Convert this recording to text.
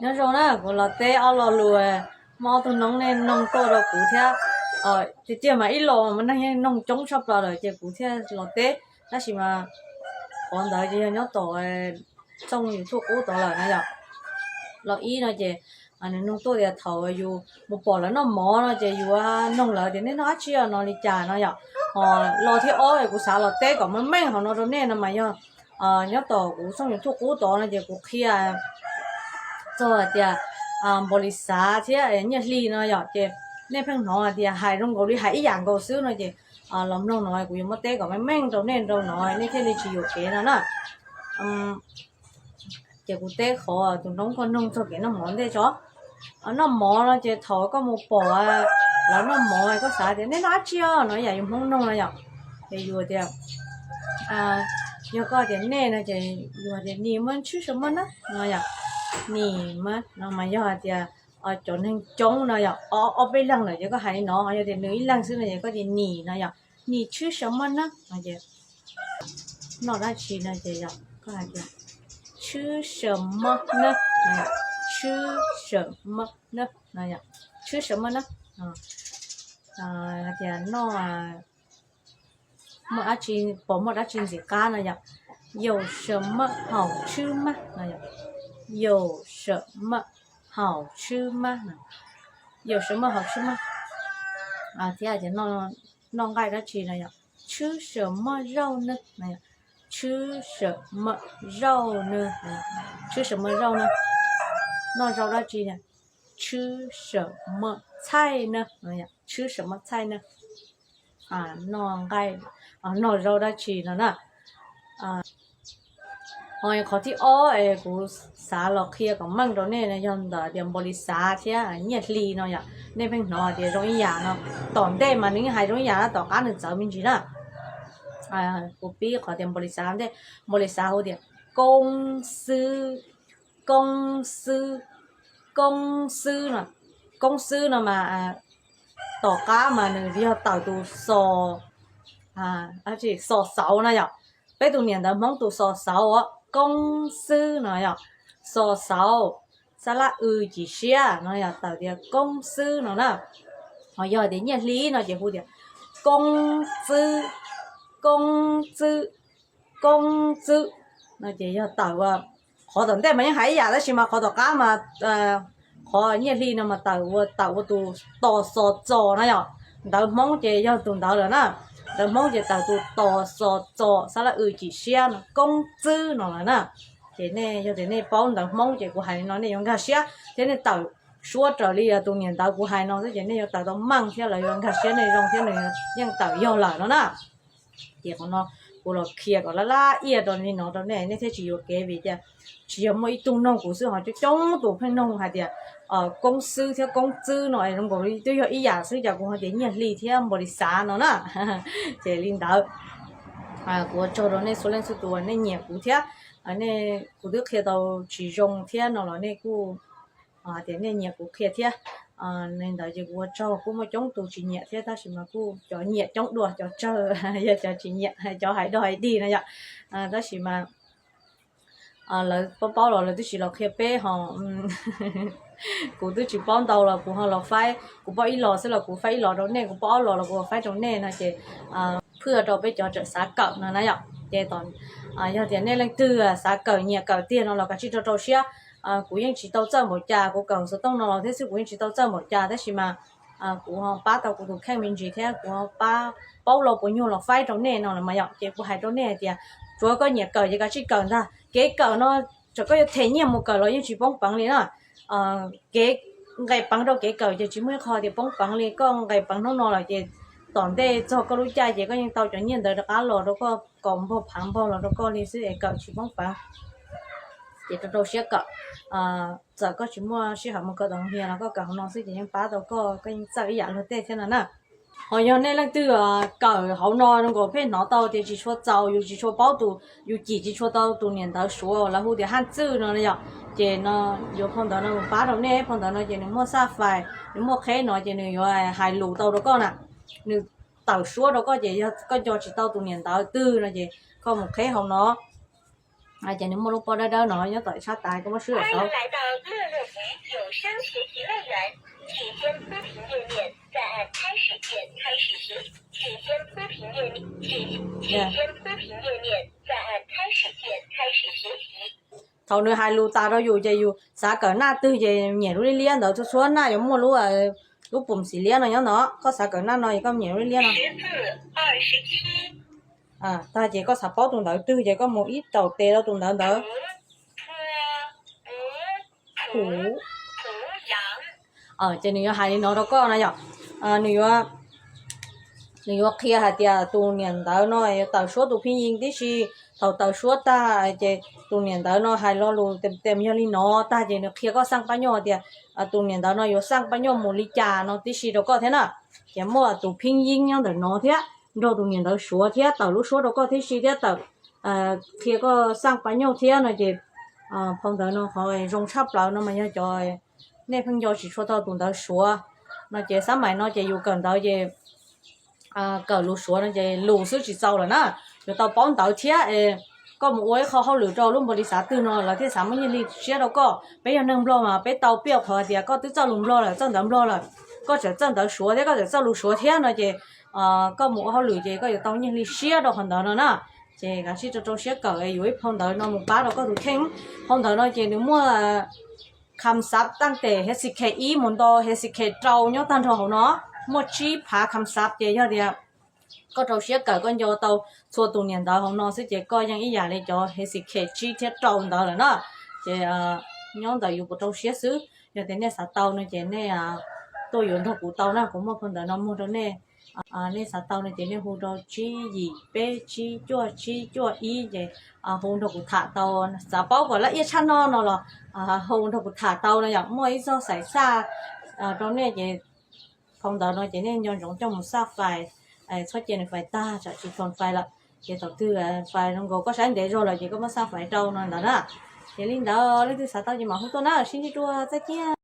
Nyob zoo na, kuv los teb ob lo lus, muaj ob tug noob nej noog tuaj rau kuv thiab. Tiag tiag mas ib los mas neeg yeej noog coob tshaj plaws lawm ces kuv thiaj los teb, tab sis mas qhov ntawd ces yog nyob tom txooj YouTube qub tod lawm na yom. Los ib no ces nws noog tuaj tias thaum yus mus pom lawv noj mov no ces yus noog lawv tias nej noj dab tsi no li cas no yom. Ho lo thib ob kuv xav los teb kom meej meej hauv no rau nej no mas yog nyob tom kuv txooj YouTube qub tod no ces kuv qhia txog hais tias npaum li xav thiab nyiaj hli no yom, ces nej pheej hnov hais tias hais zoo nkaus li hais ib yam nkaus xwb no ces los mloog no kuv yuav muab teb kom meej meej rau nej rau no nej thiaj li tsis yuam kev no na. Ces kuv teb qhov tus noob koj noog txog kev noj mov ntej tso. Noj mov no ces thaum koj mus pom lawv noj mov koj xav tias nej noj dab tsi no yam yus Hmoob noog no yom. Ces yus tias, yog koj tias nej no ces yus tias 你们吃什么呢 no yom. 你们 no mas yog hais tias cov neeg coob no yom, ob peb leeg lawm ces koj hais li no, yog tias nws ib leeg xwb no ces koj tias 你 no yom. 你吃什么呢 no ces noj dab tsi no ces yog koj hais tias 吃什么呢 no yom. 吃什么呢 no yom. 吃什么呢 no hais tias noj muaj dab tsi, puas muaj dab tsi ntxim qab no yom. 有什么好吃吗 no yom. 有什么好吃吗 no. 有什么好吃吗 thiab tias noj nqaij dab tsi no yom. 吃什么肉呢 no yom. 吃什么肉呢 no. 吃什么肉呢 noj zaub dab tsi no. 吃什么菜呢 no yom. 吃什么菜呢 noj nqaij, noj zaub dab tsi no na. Ho qhov thib ob es kuv xav los qhia kom meej rau nej no yog ntawm tias npaum li xav thiab nyiaj hli no yom. Nej pheej hnov tias zoo ib yam no, tom ntej mas nws yeej hais zoo ib yam na, tom qab nws txawv me ntsis na. Kuv pib qhov tias npaum li xav ntej, npaum li xav hu tias koob xwb, koob xwb, koob xwb no. Koob xwb no mas tom qab mas nws yog tawm tus xos, xos xauv no yom. Peb tus niam ntawv Hmoob tus xos xauv, koob xwb no yom. Xos xauv, xab lab w cim siab no yog tawm tias koob xwb no na. Ho yog tias nyiaj hli no ces hu tias koob xwb, koob xwb, koob xwb no ces yog tawm ua, qhov tom ntej mas yeej hais ib yam tab sis mas qhov tom qab mas qhov nyiaj hli no mas tawm ua, tawm ua tus tos xos txos no yom. Ntawv Hmoob ces yog tus ntawd lawm na. Ntawv Hmoob ces tawm tus tos xos txos xab lab w cim siab no, koob xwb no lawm na. Ces nej yog tias nej paub ntawv Hmoob ces kuv hais li no nej yuav nkag siab thiab nej tawm suab raws li tus niam ntawv kuv hais no xwb ces nej yuav tawm tau meej thiab lawv yuav nkag siab nej zoo thiab nws yeej tawm yog lawm no na. Ces qhov no kuv los qhia kom laj laj iaj rau li no rau nej, nej thiaj tsis yuam kev vim tias tsis yog muaj ib tug noog kuv xwb ho coob coob tus pheej noog hais tias koob xwb thiab koob xwb no es zoo nkaus li twb yog ib yam xwb cas kuv ho tias nyiaj hli thiab npaum li xav no na. Ces li ntawd kuv ua tsaug rau nej txhua leej txhua tus uas nej nyiam kuv thiab, kuv twb qhia tau tsis zoo thiab no los nej kuj tias nej nyiam kuv qhia thiab. Li ntawd ces kuv ua tsaug, kuj muaj coob tus tsis nyiam thiab tab sis mas kuj cov nyiam coob dua cov tsawg, yog cov tsis nyiam cov hais dog hais dig no yom. Tab sis mas lawv paub paub los lawv twb tsis los qhia peb ho kuv twb tsis paub ntau los kuv ho los faib, kuv paub ib los xwb los kuv faib ib los rau nej, kuv paub ob los los kuv faib rau nej no ces phwj rau peb cov tseem xav kawm no na yom. Ces yog tias nej leej twg xav kawm nyiam kawm tiag no los kav tsij rau rau siab. Kuv yeej tsis tau txawj npaum cas, kuv kawm xov tooj no los thiab xwb kuv yeej tsis tau txawj npaum cas tab sis mas kuv ho pab tau kuv tus kheej me ntsis thiab kuv ho pab paub lo puas nyuag los faib rau nej no los mas yom. Ces kuv hais rau nej hais tias tsuav koj nyiam kawm ces kav tsij kawm ntag. Kev kawm no txawm koj yuav them nyiaj mus kawm los yeej tsis poob peev li na. Kev nqes peev rau kev kawm ces tsis muaj ib qho tias poob peev li. Koj nqes peev hnub no lawm ces tom ntej txog koj lub caij ces koj yeej tau cov nyiaj ntawd rov qab los rau koj, kaum npaug phav npaug los rau koj li xwb es kawm tsis poob peev. Ces rau rau siab kawm. Txawm koj tsis muaj sij hawm mus kawm tom hia los koj kawm hauv no xwb ces yeej pab tau koj, koj yeej txawj ib yam luag tej thiab no na. Ho yog nej leej twg kawm hauv no zoo nkaus pheej hnov tau tias tsis tshua txaus, yus tsis tshua paub tus, yus cim tsis tshua tau tus niam ntawv Suav lawv hu tias haj txwj no yom. Ces no yuav phau ntawv no mus pab rau nej, phau ntawv no ces nws muaj xaj fais, nws muaj qheb no ces nws yuav hais lus tau rau koj na. Nws tawm suab rau koj ces yog koj nco tsis tau tus niam ntawv twg no ces koj mus qheb hauv no. Ces nws muaj lub pob dawb dawb no nyob tom tshab tais, koj muab swb saud. 请先脱屏页面，再按开始键开始学习。请先脱屏页面，请请先脱屏页面，再按开始键开始学习。 Thaum nws hais lus tas rau yus ces yus xav kawm naj twg ces nyiam lub liab liab ntawd, txhua txhua naj yuav muaj lub, lub pum xim liab no nyob ntawd. Koj xav kawm naj no es koj nyiam lub liab liab no. Tag ces koj xav paub tus ntawv twg ces koj mus ib taus tes rau tus ntawv ntawd. Ces nws yuav hais li no rau koj no yom. Nws yuav, nws yuav qhia hais tias tus niam ntawv no yuav tawm suab tus pheej yeej tib si. Thaum tawm suab tag ces tus niam ntawv no hais lo lus tes yog li no tag ces nws qhia koj xaj pab nyoj tias tus niam ntawv no yuav xaj pab nyoj mus li cas no tib si rau koj thiab na. Ces muaj tus pheej yeej nyob ntawm no thiab, nrog tus niam ntawv suav thiab tawm lub suab rau koj tib si thiab tawm qhia koj xaj pab nyoj thiab no ces phau ntawv no qhov zoo tshaj plaws no mas yog cov nej pheej nco tsis tshua tau tus ntawv suav no ces xab mais no ces yus kawm ntawv ces kawm lus suav no ces lus xwb tsis txaus lawm na, yuav tau paub ntawv thiab. Koj mus ua ib qho hauj lwm rau lub npau li xav twg no lawv thiaj xav muaj nyiaj hli siab rau koj. Peb yog neeg nplog mas peb tau piaj qhov tias koj twb txawj lus nplog lawm, txawj ntawv nplog lawm, koj tseem txawj ntawv suav thiab koj tseem txawj lus suav thiab no ces koj mus ua hauj lwm ces koj yuav tau nyiaj hli siab rau qhov ntawd no na. Ces kav tsij rau rau siab kawm yuav ib phau ntawv no mus pab rau koj tus kheej. Phau ntawv no ces nws muaj kham xav taaj tes hesiket ib mus nto hesiket rau nyob tag nrho hauv no, muaj tsib phav kham xav ces yog tias koj rau siab kawm koj nco tau txhua tus niam ntawv hauv no xwb ces koj yeej ib yam li cov hesiket tsib thiab rau ntawd lawm na. Ces nyob ntawm yus puas rau siab xwb. Yog tias nej xav tau no ces nej tuaj yuav nrog kuv tau na, kuv muaj phau ntawv no muag rau nej. Nej xav tau no ces nej hu rau tsib yim peb tsib cuaj tsib cuaj ib ces hu nrog kuv tham tau. Xav paub kom laj iab tshaj no no los hu nrog kuv tham tau no yom. Muaj ib txoj xaiv xaj rau nej ces phau ntawv no ces nej nco ntsoov coj mus xaj fais, txhob cia nws fais tag tsam tsis txog fais lawm. Ces thaum twg fais zoo nkaus koj saib ntev zog lawm ces koj muab xaj fais rau no ntawd na. Ces li ntawd leej twg xav tau ces mam hu tuaj na, sib ntsib dua, txaj ciaj.